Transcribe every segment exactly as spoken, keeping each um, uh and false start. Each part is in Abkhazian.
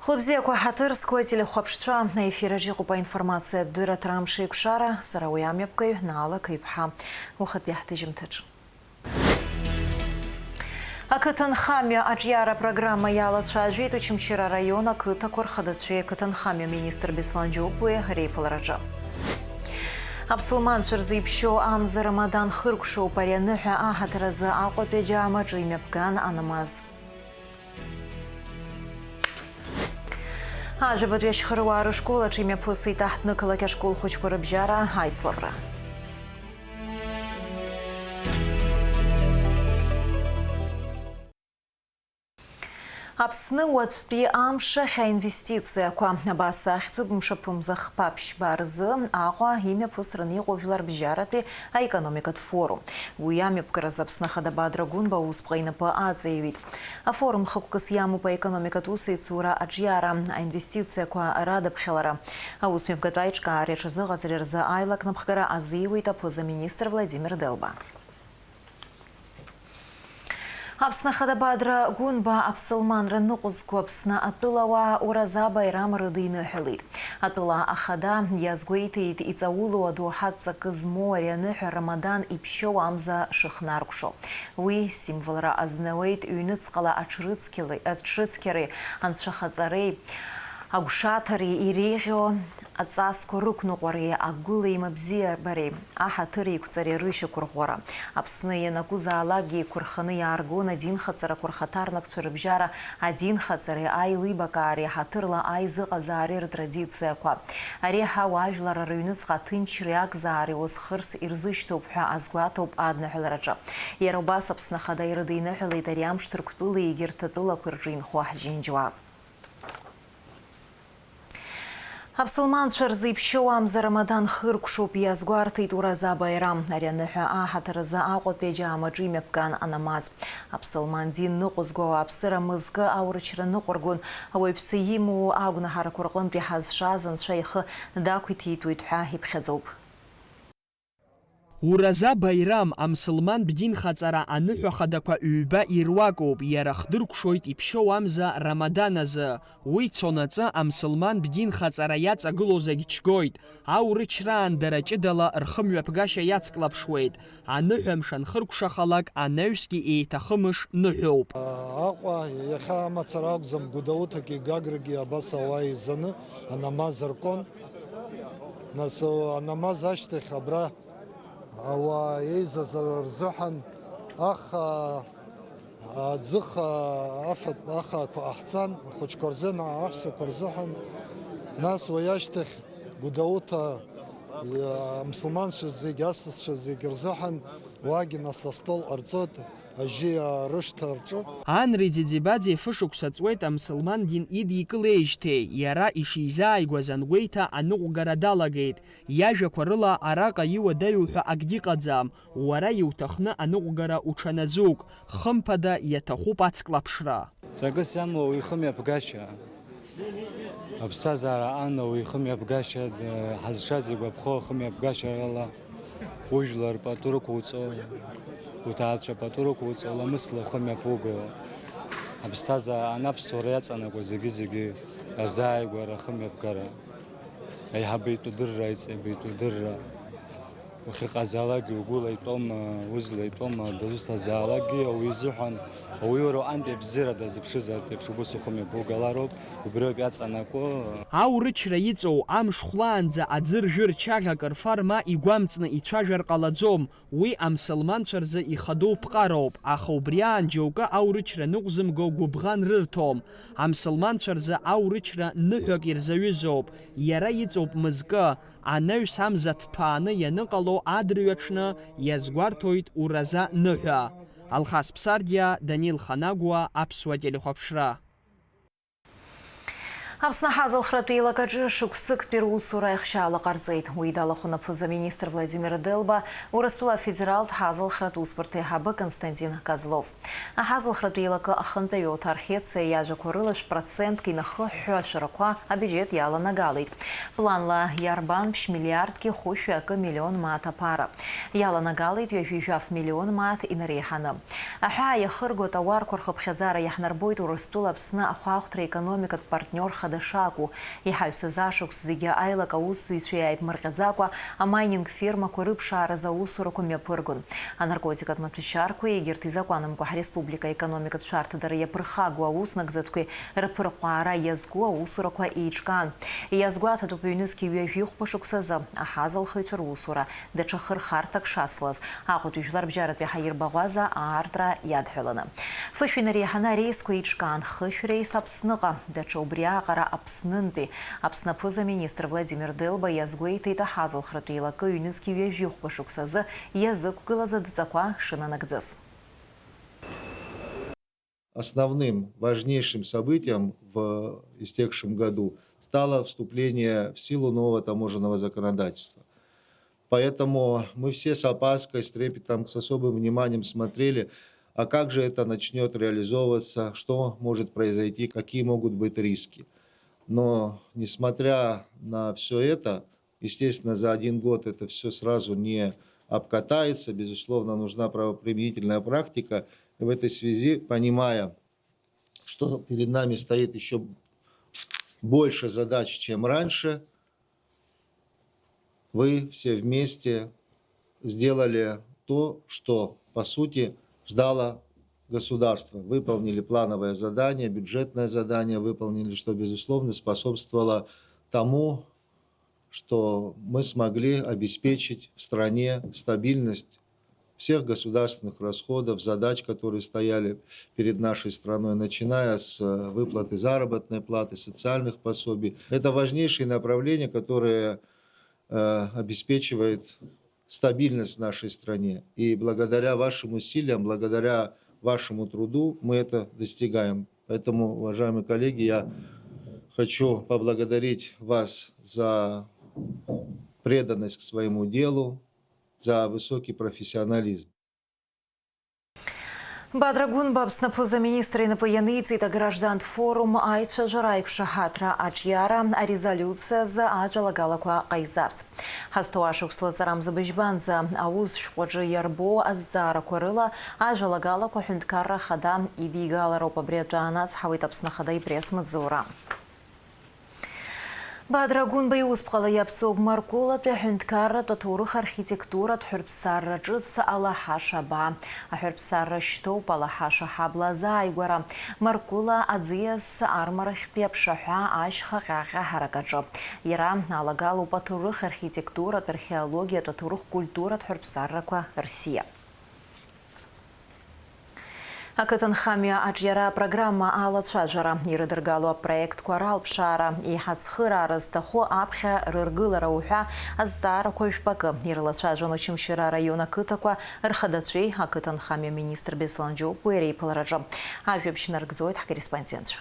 Хәлыбзиақәа ҳаҭыр зқәу ателехәаԥшцәа, аефир аҿы иҟоуп аинформациатә дырраҭара Амш еиқәшара, сара уи амҩаԥгаҩ Наала Қыҩԥҳа. Уахатәи ҳҭыжьымҭаҿы. Ақыҭанхамҩа аҿиара апрограмма иалацәажәеит Очамчыра араион ақыҭақәа рхадацәеи ақыҭанхамҩа министр Беслан Џьопуи реиԥылараҿы. Аԥсылманцәа рзы иԥшьоу амза Рамадан хыркәшоуп, ари аныҳәа аҳаҭыр азы Аҟәатәи аџьаамаҿы имҩаԥган анамаз. Ажәабатәи ашьхаруаа рышкол аҿы имҩаԥысит аҳҭнықалақь ашкол хәыҷқәа рыбжьара аицлабра. Аԥсны уаҵәтәи амш ахь аинвестициақәа. Абас ахьӡуп мшаԥымза хԥа ԥшьба рзы Аҟәа имҩаԥысраны иҟоу жәларбжьаратәи аекономикатә форум. Уи амҩаԥгаразы Аԥсны Ахада Бадра Гәынба аусԥҟа инапы аҵаиҩит. Афорум хықәкыс иамоуп аекономикатә усеицура аҿиара, аинвестициақәа радаԥхьалара. Аусмҩаԥгатә аиҿкаареи аҽазыҟаҵареи рзы аилакнапхгара азиуеит аԥыза-министр Владимир Делба. Аԥсны Ахада Бадра Гәынба аԥсылманра ныҟәызго Аԥсны атәылауаа Ураза Баирам рыдиныҳәалеит. Атәыла ахада иазгәеиҭеит иҵаулоу адоуҳатә ҵакы змоу ари аныҳәа Рамадан иԥшьоу амза шыхнаркәшо. Уи символра азнауеит ҩныҵҟала аҽрыцқьалеи-, аҽрыцқьареи, анцәахаҵареи, агәшаҭареи иреиӷьу аҵасқәа рықәныҟәареи агәылеимабзиабареи аҳаҭыр еиқәҵареи рышьақәырӷәӷәара. Аԥсны ианакәызаалак еиқәырханы иааргон адинхаҵарақәа рхаҭарнакцәа рыбжьара адинхаҵареи аилибакаареи ҳаҭырла аизыҟазаареи ртрадициақәа. Ари ҳауаажәлар рыҩныҵҟа аҭынчреи акзаареи уасхырс ирзышьҭоуп ҳәа азгәаҭоуп адныҳәалараҿы. Иара убас Аԥсны Ахада ирыдиныҳәалеит ари амш Ҭырқәтәылеи егьырҭ атәылақәеи рҿы инхо ҳџьынџьуаа. Аԥсылманцәа рзы иԥшьоу амза Рамадан хыркәшоуп, иазгәарҭеит Ураза Баирам. Ари аныҳәа аҳаҭыр азы Аҟәатәи аџьаамаҿы имҩаԥган анамаз. Аԥсылман дин ныҟәызго ауааԥсыра мызкы аурычра ныҟәыргон, ауаҩԥсы имоу агәнаҳарақәа рҟынтә иҳазшаз Анцәа ихы дақәиҭитәуеит ҳәа иԥхьаӡоуп. Ураза Баирам амсылмантә динхаҵара аныҳәа хадақәа ҩба ируакуп, иара хдыркәшоит иԥшьоу амза Рамадан азы. Уи цонаҵы амсылмантә динхаҵара иаҵагылоу зегь џьгоит, аурычраан дара ҷыдала рхымҩаԥгашьа иацклаԥшуеит, аныҳәа мш анхыркәшахалак анаҩсгьы еиҭахымш ныҳәоуп. Аҟәа иахьа амацара акәӡам, Гәдоуҭагьы Гаграгьы абас ауаа еизаны анамаз ркуан. Нас, анамаз ашьҭахь абра ауаа еизаз рзыҳәан аха, аӡыха, афатә ахақәа ҟаҳҵан, ахәыҷқәа рзы, аҳәсақәа рзыҳәан. Нас уи ашьҭахь Гәдоуҭа, амсылманцәа зегь, асасцәа зегь рзыҳәан уаагьы нас астол ҟарҵоит. Ажьи арышҭа рҿы. Анри Ӡиӡибаӡе фышықәса ҵуеит амсылман дин идикылеижьҭеи, иара ишизааигәаз ангәеиҭа аныҟәгара далагеит. Иажәақәа рыла, араҟа иуадаҩу ҳәа акгьы ыҟаӡам, уара иуҭахны аныҟәгара уҽанаӡук, хымԥада, иаҭахуп ацклаԥшра. Ҵакыс иамоу ихымҩаԥгашьа. Аԥсҭазаара анану ихымҩаԥгашьа, д-, ҳазшаз игәаԥхо ахымҩаԥгашьарала, ужәлар пату рықәуҵо, уҭаацәа пату рықәуҵо, ламысла ухымҩаԥуго. Аԥсҭазаара анаԥсуара иаҵанакуа зегьы-зегьы азааигәара ахымҩаԥгара. Аиҳабаҩтәы дырра, аиҵбаҩтәы дырра. Уахьыҟазаалакгьы угәыла итәома, узла итәома, дызусҭазаалакгьы ауаҩы изыҳәан, ауаҩы уара уҟынтәи абзиара дазыԥшызаартә еиԥш убас ухы мҩаԥугалароуп, убриоуп иаҵанакуа. Аурычра иҵоу амш хәлаанӡа аӡы ржәыр, чаӷьак рфар ма игәамҵны ицәажәар ҟалаӡом, уи амсылманцәа рзы ихадоу ԥҟароуп, аха убри аан џьоукы аурычра ныҟәзымго гәыбӷан рырҭом. Амсылманцәа рзы аурычра ныҳәак ирзаҩызоуп, иара иҵоуп мызкы, анаҩс амза ҭҭәааны ианыҟало адырҩаҽны иазгәарҭоит ураза ныҳәа. Алхас Ԥсардиа, Данил Ханагәа, Аԥсуа телехәаԥшра. Аԥсны аҳазалхратә еилакаҿы шықәсыктәи русура аихшьаала ҟарҵеит. Уи далахәын аԥыза-министр Владимир Делба, Урыстәыла афедералтә ҳазалхратә усбарҭа аиҳабы Константин Козлов. Аҳазалхратә еилакы ахантәаҩы Оҭар Хьециа иажәақәа рыла шә-процентк инахыҳәҳәо ашәарақәа абиуџьет иаланагалеит. Планла иарбан ԥшь миллиардки хәышәи акы миллион мааҭ аԥара. Иаланагалеит ҩажәи жәаф миллион мааҭ инареиҳаны. Аҳәаа иахырго атауарқәа рхыԥхьаӡара иаҳнарбоит Урыстәыла Аԥсны ахәаахәҭра економикатә партниор хада шакәу. Иҳаҩсыз ашықәс зегьы аилак аусзуҩцәа иааиԥмырҟьаӡакәа амайнинг фирмақәа рыԥшааразы аусурақәа мҩаԥыргон. Анаркотикатә маҭәашьарқәеи егьырҭ изакәанымкәа ҳреспублика аекономикатә шәарҭадара иаԥырхагоу ауснагӡатәқәеи рыԥырҟәаара иазку аусурақәа еиҿкаан. Иазгәаҭатәуп ҩнызқьи ҩажәи хәба шықәсазы аҳазалхыҩцәа русура даҽа хырхарҭак шацлаз, Аҟәатәи жәларбжьаратәи ҳаирбаӷәаза аартра иадҳәаланы. Фышә инареиҳаны ареисқәа еиҿкаан, хышә реис Аԥсныҟа, даҽа убри аҟара Аԥснынтәи. Аԥсны аԥыза-министр Владимир Делба иазгәеиҭеит аҳазалхратә еилакы ҩнызқьи ҩажәи хәба шықәсазы иазықәгылаз адҵақәа шынанагӡаз. Основным важнейшим событием в истекшем году стало вступление в силу нового таможенного законодательства. Поэтому мы все с опаской, с трепетом, с особым вниманием смотрели, а как же это начнёт реализовываться, что может произойти, какие могут быть риски. Но, несмотря на всё это, естественно, за один год это всё сразу не обкатается, безусловно, нужна правоприменительная практика. И в этой связи, понимая, что перед нами стоит ещё больше задач, чем раньше, вы все вместе сделали то, что, по сути, ждало государство. Выполнили плановое задание, бюджетное задание выполнили, что, безусловно, способствовало тому, что мы смогли обеспечить в стране стабильность всех государственных расходов, задач, которые стояли перед нашей страной, начиная с, э, выплаты заработной платы, социальных пособий. Это важнейшие направления, которые, э, обеспечивают стабильность в нашей стране. И благодаря вашим усилиям, благодаря вашему труду мы это достигаем. Поэтому, уважаемые коллеги, я хочу поблагодарить вас за преданность к своему делу, за высокий профессионализм. Бадра Гәынба Аԥсны аԥыза-министр инапы ианиҵеит аграждантә форум аицәажәара аиқәшаҳаҭра аҿиара арезолиуциа азы ажәалагалақәа ҟаиҵарц. Ҳазҭоу ашықәс лаҵарамза быжьбанӡа аус шәҟәаҿы иарбоу азҵаарақәа рыла ажәалагалақәа аҳәынҭқарра ахада идигалароуп. Абри атәы аанацҳауеит Аԥсны ахада ипресс-маҵзура. Бадра Гәынба иусԥҟала иаԥҵоуп Маркулатәи аҳәынҭқарратә аҭоурых архитектуратә ҳәырԥсарра ҿыц алаҳаша абаа. Аҳәырԥсарра шьҭоуп алаҳаша ҳабла азааигәара. Маркула аӡиас армарахьтәи аԥшаҳәа ашьха ҟьаҟьа ҳаракаҿы. Иара алагалоуп аҭоурых архитектуратә, археологиатә, аҭоурых культуратә ҳәырԥсаррақәа рсиа. Ақыҭанхамҩа аҿиара апрограмма алацәажәара, ирыдыргало апроектқәа ралԥшаара, еиҳа цхыраара зҭаху аԥхьа рыргылара уҳәа азҵаарақәа жәпакы ирылацәажәон Очамчыра араион ақыҭақәа рхадацәеи ақыҭанхамҩа министр Беслан Џьопуа иреиԥылараҿы. Ажәабжь нарыгӡоит ҳкорреспондентцәа.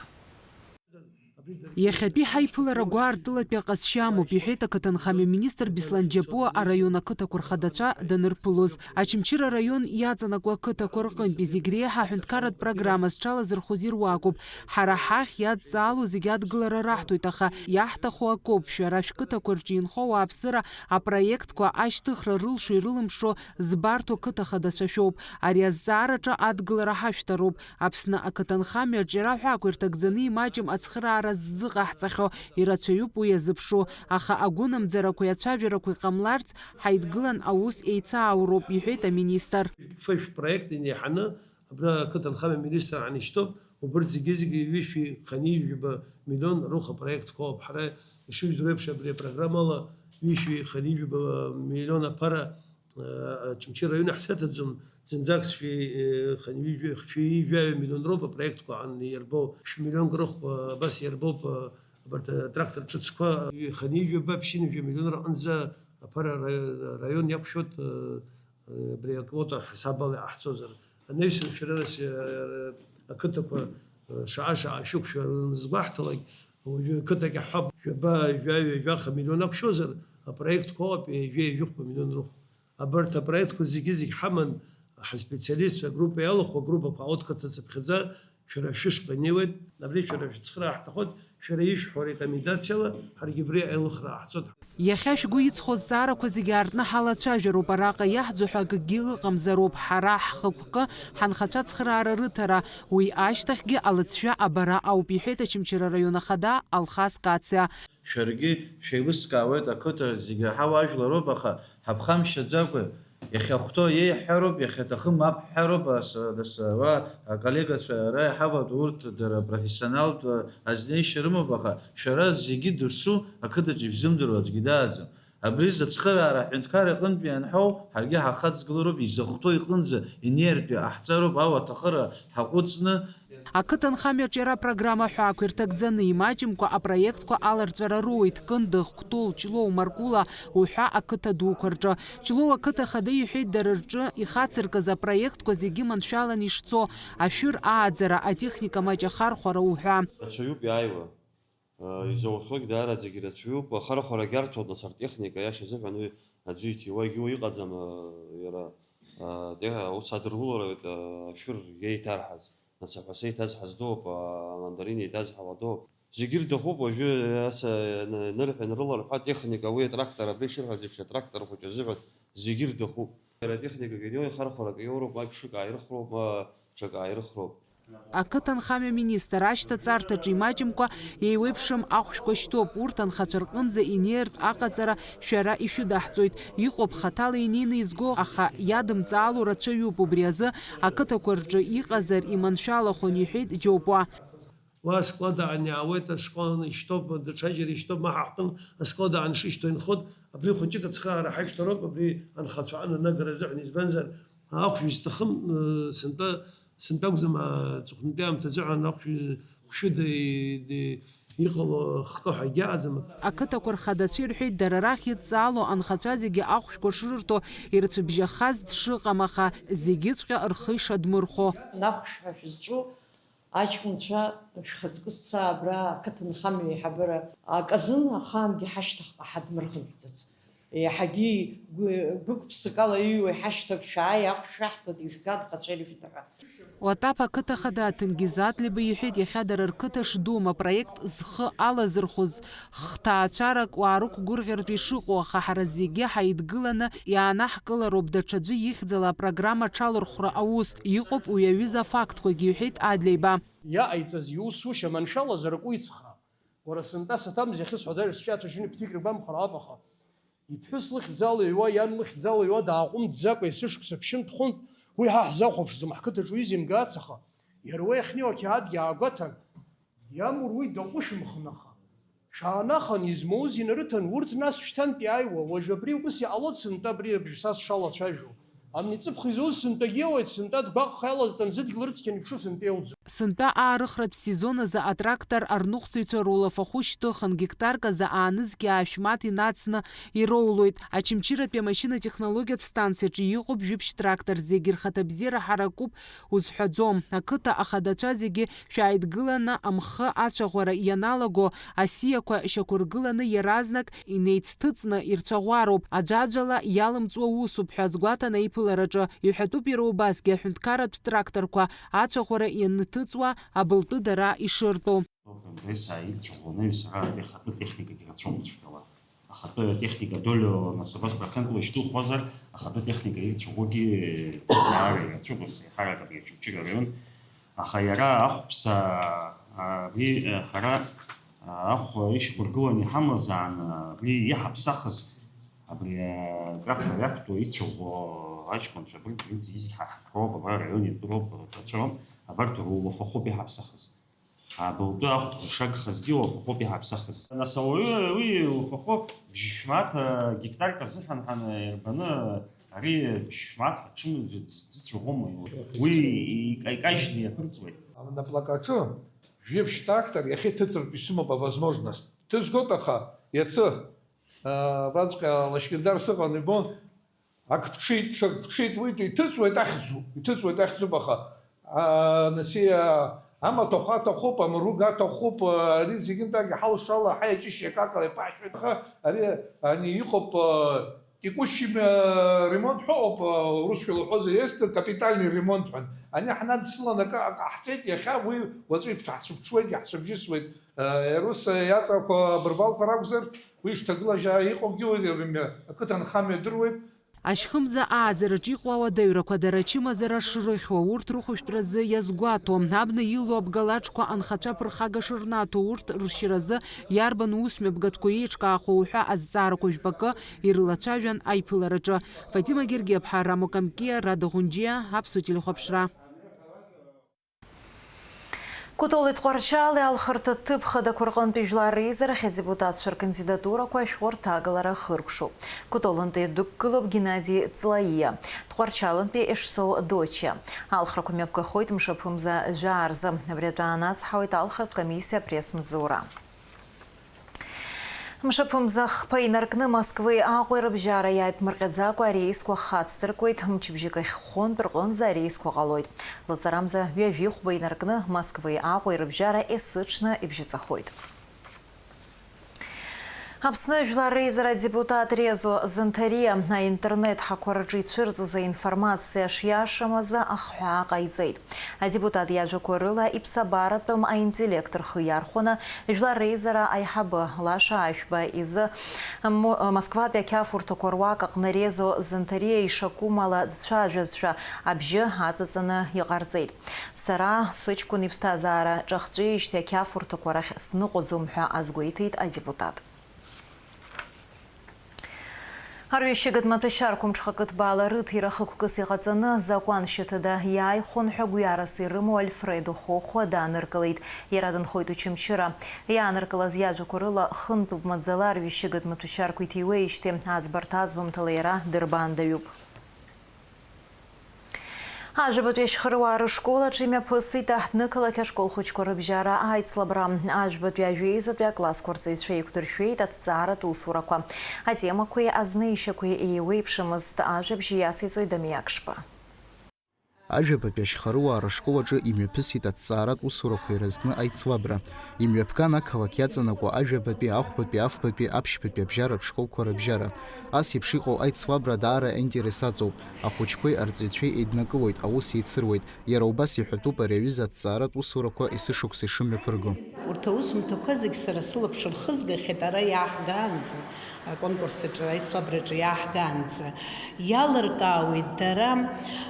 Иахьатәи ҳаиԥылара гәаартылатәи аҟазшьа амоуп, иҳәеит ақыҭанхамҩа министр Беслан Џьапуа араион ақыҭақәа рхадацәа данырԥылоз. Очамчыра араион иаҵанакуа ақыҭақәа рҟынтәи зегь реиҳа аҳәынҭқарратә программа зҽалазырхәыз ируакуп. Ҳара ҳахь иадҵаало зегь адгылара раҳҭоит, аха иаҳҭаху акоуп, шәара шәқыҭақәа рҿы инхо ауааԥсыра апроектқәа ашьҭыхра рылшо-ирылымшо збарҭоу ақыҭа хадацәа шәоуп. Ари азҵаараҿы адгылара ҳашәҭароуп. Аԥсны ақыҭанхамҩа аҿиара ҳәа ақәирҭагӡаны имаҷым ацхыраара ззыҟаҳҵахьоу ирацәаҩуп уи иазыԥшу, аха агәынамӡарақәеи ацәажәарақәеи ҟамларц, ҳаидгылан аус еицаауроуп, иҳәеит аминистр. Фышә проект инеиҳаны абра ақыҭанхамҩа аминистр ҳанишьҭоуп, убырҭ зегьы-зегьы ҩышәи ханижәаба миллион роуха проектқәоуп. Ҳара ишыжәдыруеиԥш, абри апрограммала ҩышәи ханижәаба миллион аԥара Очамчыра араион иаҳзеиҭаӡом, зынӡак сшәи, э, хынҩажәи, хшәи жәаҩа миллион роуп апроектқәа ан-, иарбоу, шәмиллионк рыхә, э, абас иарбоуп, э, абарҭ атрактор ҿыцқәа, хынҩажәи жәаба, ԥшьынҩажәи амиллион рҟынӡа аԥара ра-, раион иақәшәоит, э, э, абри аквота ҳасабала иҟаҳҵозар. Анаҩсан шәара нас, э, ақыҭақәа, э, шаҟа-шаҟа шәықәшәар анызгәаҳҭалак, Уажәы ақыҭагьы ҳҳәап, жәаба, жәаҩа, жәаха миллион ақәшәозар, апроектқәа ыҟоуп ҩажәа, ҩажәихәба миллион рыхә. Абарҭ апроектқәа зегьы-зегь ҳаман, ҳаспециалистцәа агруппа иалахәу, агруппақәа аудкаҭа цыԥхьаӡа шәара шәышҟа инеиуеит, абри шәара шәыцхыраа ҳҭахоит, шәара ишәҳәо арекомендациала ҳаргьы абри аилыхра ҟаҳҵоит. Иахьа шәгәы иҵхо азҵаарақәа зегьы аартны ҳалацәажәароуп, араҟа иаҳӡо ҳәа акгьы ыҟамзароуп, ҳара ҳхықәкы, ҳанхацәа ацхыраара рыҭара, уи ашьҭахьгьы алыҵшәа абара ауп, иҳәеит Очамчыра араион ахада Алхас Кациа. Шәаргьы шәеилыскаауеит, ақыҭа зегьы ҳауаажәлароуп, аха ҳаԥхамшьаӡакәа, иахьахәҭоу еиҳҳәароуп, иахьаҭахым мап ҳҳәароуп, ас-, нас, уа, аколлегацәа ара иҳаватәоу урҭ дара профессионалтә азнеишьа рымоуп, аха шәара зегьы досу ақыҭаҿы ишәзымдыруа аӡәгьы дааӡам. Абри зыцхыраара аҳәынҭқарра иҟынтәи ианҳәоу, ҳаргьы ҳахаҵгылароуп, изахәҭоу иҟынӡа инертәи ҟаҳҵароуп, ауаҭахыра ҳаҟәыҵны. Ақыҭанхамҩаҿ иара апрограмма ҳәаақәа ирҭагӡаны, имаҷымкәа апроектқәа аларҵәара руеит Кындыӷ, Кәтол, Ҷлоу, Маркула уҳәа ақыҭа дуқәа рҿы. Ҷлоу ақыҭа ахада иҳәеит, дара рҿы ихацыркыз апроектқәа зегьы маншәалан ишцо, ашәыр ааӡара, атехника маҷ ахархәара уҳәа. Рацәаҩуп иааиуа. Изоухьоугь даараӡагьы рацәаҩуп, ахархәара гьарҭоуп, нас, артехника, аиаша азыҳәан уи аӡәы иҭиуагьы уи иҟаӡам, иара, те-, аус адырулароит, ашәыр иеиҭарҳаз, нас, аҳәаса еиҭазҳаз дууп, амандарин еиҭазҳауа дууп. Зегьы рҭахуп, уажәы аса, н-, нырҳәа, нрыларҳәа, атехника, уи атрактор, абри ишырҳәаз еиԥш, атрактор хәыҷы азыҳәан зегьы рҭахуп. Иара атехникагьы ианиоу ихархәарак иоуроуп, ма иԥшык ааирыхроуп, ма ҽак ааирыхроуп. Ақыҭанхамҩа министр ашьҭаҵарҭаҿы имаҷымкәа еиуеиԥшым ахәшәқәа шьҭоуп, урҭ анхацәа рҟынӡа инеиртә аҟаҵара шәара ишәыдаҳҵоит. Иҟоуп хаҭала инеины изго, аха иадымҵаало рацәаҩуп, убри азы ақыҭақәа рҿы иҟазар иманшәалахон, иҳәеит Џьопуа. Уа асклад аан иаауеит, ашкол аан ишьҭоуп, даҽаџьара ишьҭоуп, ма ҳахәҭан, асклад аан шышьҭоу инхоит, абри хәыҷык ацхыраара ҳашәҭароуп, абри анхацәа аананагара азыҳәан, избанзар, ахәшә изҭахым, э, сынтәа, сынтәа акәӡам, аҵыхәтәантәи аамҭазыҳәан ахәшә хәшәыда и-, и-, иҟало хкы ҳәа егьаҟаӡам. Ақыҭақәа рхадацәа ирҳәеит, дара рахь идҵаало анхацәа зегьы ахәшәқәа шрырҭо, ирцәыбжьахаз дшыҟам, аха зегьыҵәҟьа рхы ишадмырхәо. Нахәшәҳәа шәызҿу аҷкәынцәа шәхаҵкы сса абра ақыҭанхамҩа еиҳабыра аказын ахаангьы ҳашьҭахьҟа ҳадмырхынҳәӡац. Еиҳагьы гәы-, гәык-ԥсыкала иҩуа иҳашьҭоуп, шәааи, ахә шәаҳҭоит, ижәга, анхацәа ирышәҭаҳәа. Уатаԥ ақыҭа хада Ҭенгиз Адлеиба иҳәеит, иахьа дара рқыҭа шдуум апроект зхы алазырхәыз хҭаацәарак уаарықәгәырӷьартә ишыҟоу, аха ҳара зегьы ҳаидгыланы иаанаҳкылароуп даҽаӡәы ихьӡала апрограмма аҽалырхәра аус. Иҟоуп уи аҩыза афактқәагьы, иҳәеит Адлеиба. Иаҟаиҵаз иусушьа маншәалазар акәу ицхра? Уара сынтәа саҭамзи ахьысҳәо, даже сҿы аҭәашьны ԥҭик ргәамхар ауп, аха иԥҳәыс лыхьӡала иҩуа, иан лыхьӡала иҩуа дааҟәымҵӡакәа есышықәса ԥшьынтә-хәынтә, уи ҳа ҳзахәаԥшӡом, ҳқыҭаҿ уи зимгац, аха иара уи ахьнеиуа ақьаадгьы аагәаҭан, иамур уи даҟәышәымхын, аха шәаанахан, измоуз инарыҭан, урҭ нас шьҭантә иааиуа, уажә абри ус иҟалоит сынтәа абри абжьса сшалацәажәо. Амни ҵыԥх изоуз сынтәагьы иоуеит, сынтәа дгәаҟха иалазҵан зыдгьыл рыцқьан иԥшу сынтәа иауӡом. Сынтәа аарыхратә сезон азы атрактор арныҟәцаҩцәа рулафахәы шьҭыхын, гектарк азы аанызқьи аашә мааҭ инацны ироулоит. Очамчыратәи амашьынатә технологиатә станциаҿы иҟоуп жәиԥшь трактор, зегьы рхаҭабзиара ҳаракуп узҳәаӡом. Ақыҭа ахадацәа зегьы шәааидгыланы амхы ацәаӷәара ианалаго, асиақәа шьақәыргыланы иаразнак инеицҭыҵны ирцәаӷәароуп, аӡәаӡәала иалымҵуа усуп ҳәа азгәаҭан аиԥылараҿы. Иҳәатәуп иара убасгьы аҳәынҭқарратә тракторқәа ацәаӷәара ианҭыҵуа абылтәы дара ишыртәу. Прогресс ирцәаӷәаны сара ахатәы техникагьы рацәоуп ицәгьала. Ахатәы техника долю нас абас процентла ишьҭухуазар, ахатәы техника ирцәаӷәогьы даара ирацәоуп, ус еиҳарак абри Очамчыра араион. Аха иара ахәԥса, абри, ҳара, ахә ишьақәыргыланы иҳамазаан, абри иҳаԥсахыз, абри атрактор иақәтәоу ицәаӷәо аҷкәынцәа, абри, абри зегьы ҳа ҳтәроуп, абра араион иатәроуп, рацәоуп, абарҭ рулафахәуп иҳаԥсахыз. Абылтәы ахә шагхазгьы уафахәоуп иҳаԥсахыз. Нас ауаҩы уи уафахәы бжьышә мааҭ гектарк азыҳәан ҳан-, ирбаны, ари бжьышә мааҭ ҳаҽымӡыцәаӷәома? Уи ика-, икажьны иаԥырҵуеит. Анаплакаҿы жәеиԥшь трактор иахьа иҭыҵыртә исымоуп авозможность. Ҭызгоит, аха иацы, а, абраҵәҟьа Лашькьындар сыҟан, ибон, Ак ԥҽит, ҽак ԥҽит, уи иҭыҵуеит, ахьӡуп, иҭыҵуеит, ахьӡуп, аха, а, нас, а, Амаҭәахә аҭахуп, амруг аҭахуп, ари зегьынтәгьы ҳалшала, ҳаи аҷышьи акакала иԥашәоит. Аха ари ани иҟоуп, текущий, э, ремонт ҳәа ыҟоуп, э, урысшәала уҳәозар, естественно, капитальный ремонт ҳәа. Ани ҳнадсылан акы, акы ҟаҳҵеит, иахьа уи уаҵәы иԥшаҳцәыԥҽуеит, иаҳцәыбжьысуеит. Э, рус иаҵәақәа абырбалқәа ракәзар, уи шҭагылажьаа иҟоугьы уи, э, ақыҭанхамҩа дыруеит. Ашьхымза ааӡараҿ иҟоу ауадаҩрақәа дара ачымазара шрыхьуа, урҭ рыхәшәтәразы иазгәаҭо, абна илоу абгалаџқәа анхацәа ԥырхага шырнаҭо, урҭ ршьразы иарбан усмҩаԥгатәқәоу еиҿкаахо уҳәа азҵаарақәа жәпакы ирылацәажәан аиԥылараҿы. Фатима Гергиаԥҳа, Рамо Камкиа, Рада Ӷәынџьиа, Аԥсуа телехәаԥшра. Кәтол Тҟәарчали алхырҭа ҭыԥ хадақәа рҟынтәи жәлар реизарахь адепутатцәа ркандидатурақәа ашәҟәы рҭагалара хыркәшоуп. Кәтолынтәи дықәгылоуп Геннади Ҵлаиа, Тҟәарчалынтәи Ешсоу Дочиа. Алхрақәа мҩаԥгахоит мшаԥымза жәаа рзы. Абри атәы аанацҳауеит алхратә комиссиа апресс-маҵзура. Мшаԥымза хԥа инаркны Москвеи Аҟәеи рыбжьара иааиԥмырҟьаӡакәа ареисқәа хацдыркуеит, мчыбжьык ахь хәынтә рҟынӡа ареисқәа ҟалоит. Лаҵарамза ҩажәи хәба инаркны Москвеи Аҟәеи рыбжьара есыҽны ибжьаҵахоит. Аԥсны Жәлар Реизара адепутат Резо Занҭариа аинтернет ҳақәа рҿы ицәырҵыз аинформациа шиашам азы ахҳәаа ҟаиҵеит. Адепутат иажәақәа рыла, иԥсабаратәым аинтеллект рхы иархәаны, Жәлар Реизара аиҳабы Лаша Ашәба изы Мо-, Москватәи ақьафурҭақәа руак аҟны Резо Занҭариа ишакәым ала дцәажәазшәа абжьы аҵаҵаны иҟарҵеит. Сара сыҷкәын иԥсҭазаара ҿахҵәеижьҭеи ақьафурҭақәа рахь сныҟәаӡом ҳәа азгәеиҭеит адепутат. Арҩашьыгатә маҭәашьарқәа мҽхакы ҭбаала рыҭира хықәкыс иҟаҵаны, закәан шьаҭада иааихәон ҳәа гәҩарас ирымоу Альфредо Хохәа дааныркылеит. Иара дынхоит Очамчыра. Иааныркылаз иажәақәа рыла, хынтәуп маӡала арҩашьыгатә маҭәашьарқәа иҭиуеижьҭеи, аӡбарҭа аӡбамҭала иара дырбаандаҩуп. Ажәабатәи ашьхаруаа рышкол аҿы имҩаԥысит аҳҭнықалақь ашкол хәыҷқәа рыбжьара аицлабра. Ажәбатәи ажәеизатәи аклассқәа рҵаҩцәа еиқәдыршәеит аҭҵааратә усурақәа. Атемақәеи азнеишьақәеи еиуеиԥшымызт. Ажәабжь иациҵоит Дамиа Акшба. Ажәабатәи ашьхаруаа рышкол аҿы имҩаԥысит аҭҵааратә усурақәа ирызкны аицлабра. Имҩаԥган ақалақь иаҵанакуа ажәабатәи, ахәбатәи, афбатәи, аԥшьбатәи абжьаратә школқәа рыбжьара. Ас еиԥш иҟоу аицлабра даара аинтерес аҵоуп. Ахәыҷқәеи арҵаҩцәеи еиднакылоит, аус еицыруеит. Иара убас иҳәатәуп ари аҩыза аҭҵааратә усурақәа есышықәса ишымҩаԥырго. Урҭ аусумҭақәа зегь сара сылаԥш рхызгахьеит, ара иааҳгаанӡа, аконкурс аҿы, аицлабраҿы иааҳгаанӡа. Иалыркаауеит дара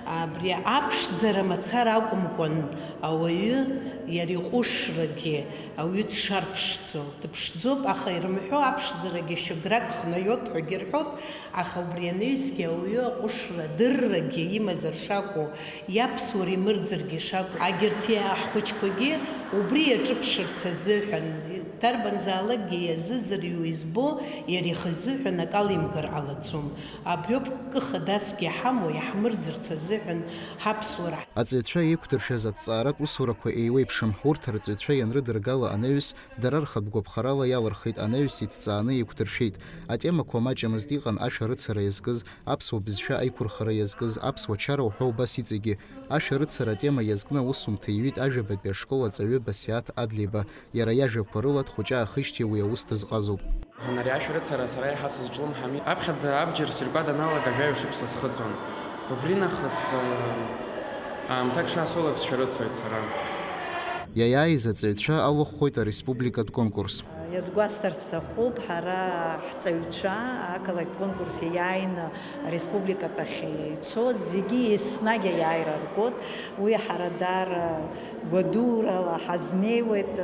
абри аԥшӡара мацара акәымкәан, ауаҩы иара иҟәышрагьы ауаҩы дшарԥшӡо, дыԥшӡоуп, аха ирымҳәо аԥшӡарагьы шәыграк хнаҩот ҳәагьы рҳәот, аха убри анаҩсгьы ауаҩы аҟәышра адыррагьы имазар шакәу, иаԥсуара имырӡыргьы шакәу, агьырҭ ҳхәыҷқәагьы убри иаҿыԥшырц азыҳәан, дарбанзаалакгьы иазыӡырҩуа избо, иара ихы изыҳәан акы алимгар ҟалаӡом. Абриоуп ккы хадасгьы иҳамоу, иаҳмырӡырц азыҳәан ҳаԥсуара. Аҵаҩцәа еиқәдыршәаз аҭҵааратә усурақәа еиуеиԥшым. Урҭ арҵаҩцәа ианрыдыргала анаҩс, дара рхатә гәаԥхарала иалырхит, анаҩс иҭҵааны еиқәдыршәеит. Атемақәа маҷымызт, иҟан ашәарыцара иазкыз, аԥсуа бызшәа аиқәырхара иазкыз, аԥсуа чара уҳәа убас иҵегьы. Ашәарыцара атема иазкны аусумҭа иҩит ажәабатәи ашкол аҵаҩы Басиаҭ Адлеиба. Иара иажәақәа рыла, дхәыҷаахижьҭеи уи аус дазҟазоуп. Ари ашәарыцара сара еиҳа сызҿлымҳами. Аԥхьаӡа абџьар сиркуа даналага жәаҩа шықәса схыҵуан. Убри нахыс, э, аамҭак шаасоулак сшәарыцоит сара. Иаиааиз аҵаҩцәа алыхәхоит ареспубликатә конкурс. Иазгәасҭарц сҭахуп, ҳара ҳҵаҩцәа ақалақь конкурс иааины ареспубликатәахь ицоз зегьы еснагь аиааира ргоит. Уи ҳара даара гәадурала ҳазнеиуеит.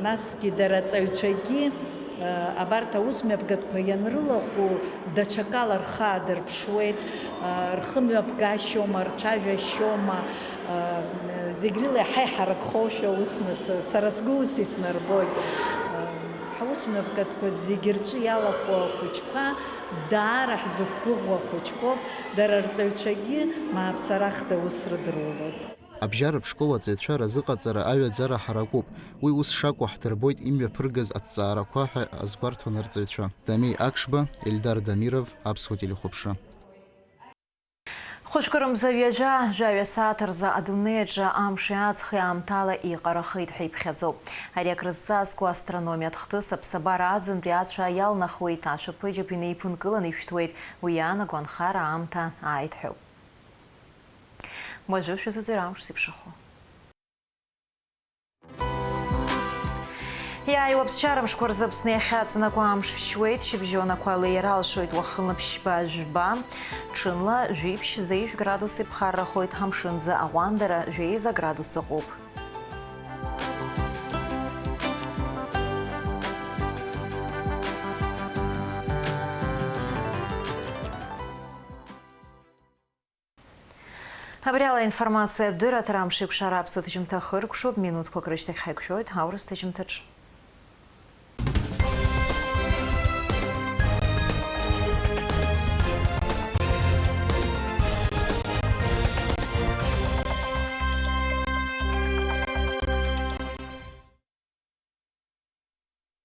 Насгьы дара аҵаҩцәагьы, абарҭ аус мҩаԥгатәқәа ианрылахәу, даҽакала рхы аадырԥшуеит, рхымҩаԥгашьома, рцәажәашьома, зегь рыла еиҳа иҳаракхошәа усны с-, сара сгәы ус иснарбоит. Ҳаус мҩаԥгатәқәа зегь рҿы иалахәу ахәыҷқәа даара ҳзықәгәыӷуа хәыҷқәоуп, дара рҵаҩцәагьы мааԥсарахда ус рыдырулоит. Абжьаратә школ аҵаҩцәа разыҟаҵара аҩаӡара ҳаракуп. Уи ус шакәу ҳдырбоит имҩаԥыргаз аҭҵаарақәа ҳәа азгәарҭон арҵаҩцәа. Дамеи Акшба, Ельдар Дамиров, Аԥсуа телехәаԥшра. Хәышәкы рымза ҩажәа, жәаҩа сааҭ рзы адунеи аҿы амши аҵхи аамҭала еиҟарахеит ҳәа иԥхьаӡоуп. Ари акрызҵазкуа астрономиатә хҭыс аԥсабара аӡынтәи ацәа иалнахуеит, ашәаԥыџьаԥ инеиԥынкыланы ишәҭуеит, уи иаанаго анхара аамҭа ааит ҳәоуп. Уажәы шәызыӡырҩ амш зеиԥшрахо. Иааиуа аԥсшьарамшқәа рзы Аԥсны иахьаҵанакуа амш ԥшьуеит, шьыбжьонақәа леира алшоит уахынла ԥшьба-жәба, ҽынла жәиԥшь-зеижә градус иԥхаррахоит, амшынӡы аҟәандара жәеиза градус ыҟоуп. Абри ала информациатә дырраҭара амш еиқәшара аԥсуа ҭыжьымҭа хыркәшоуп, минуҭқәак рышьҭахь ҳаиқәшәоит аурыс ҭыжьымҭаҿы.